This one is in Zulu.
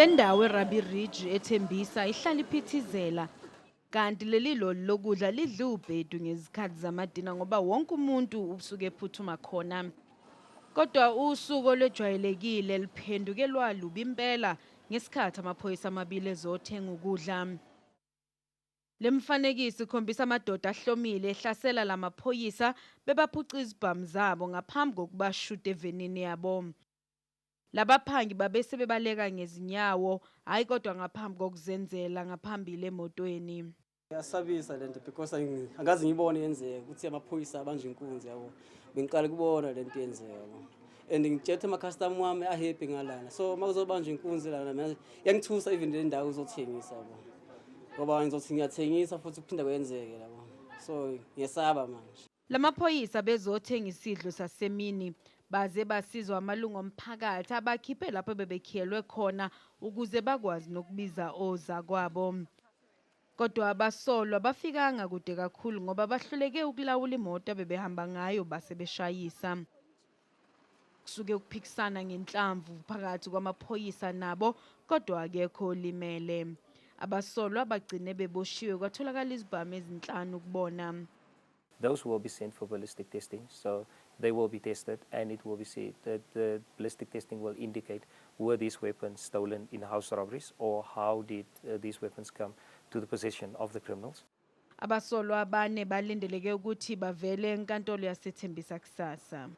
Le ndawo eRabie Ridge eThembisa ihlala iphithizela, kanti leli loli lokudla lidla ubhedu ngezikhathi zamadina ngoba wonke umuntu usuke ephuthuma khona. Kodwa usuku olwejwayelekile liphenduke lwalubi impela ngesikhathi amaphoyisa amabili ezothenga ukudla. Le mfanekiso ikhombisa amadoda ahlomile ehlasela lamaphoyisa, bebaphuca izibhamu zabo ngaphambi kokubashuda evenini yabo. Labaphangi babe sebebaleka ngezinyawo, hhayi kodwa ngaphambi kokuzenzela ngaphambili emotweni. Iyasabisa lento because angaze ngibone yenzeka ukuthi amaphoyisa abanjwe inkunzi, yabo. Bengiqala ukubona lento yenzeka, yabo. And ngitshela ukuthi ama-customer wami a-happy ngalana, so uma kuzobanjwa inkunzi lana, mina iyangithusa even le ndawo uzothengisa, yabo, ngoba ngizothi ngiyathengisa futhi kuphinda kwenzeke, yabo, so ngiyesaba manje. Lamaphoyisa bezothenga isidlo sasemini, baze basizwa amalungu omphakathi abakhiphe lapho bebekhiyelwe khona ukuze bakwazi nokubiza ozakwabo. Kodwa abasolwa bafikanga kude kakhulu ngoba bahluleke ukulawula imoto abebehamba ngayo, base beshayisa. Kusuke ukuphikisana ngenhlamvu phakathi kwamaphoyisa nabo, kodwa akekho olimele. Abasolwa bagcine beboshiwe, kwatholakala izibhamu ezinhlanu kubona. Those will be sent for ballistic testing, so they will be tested and it will be said that the ballistic testing will indicate were these weapons stolen in house robberies or how did these weapons come to the possession of the criminals. Abasolwa abane balindeleke ukuthi bavele enkantolo yaseThembisa kusasa.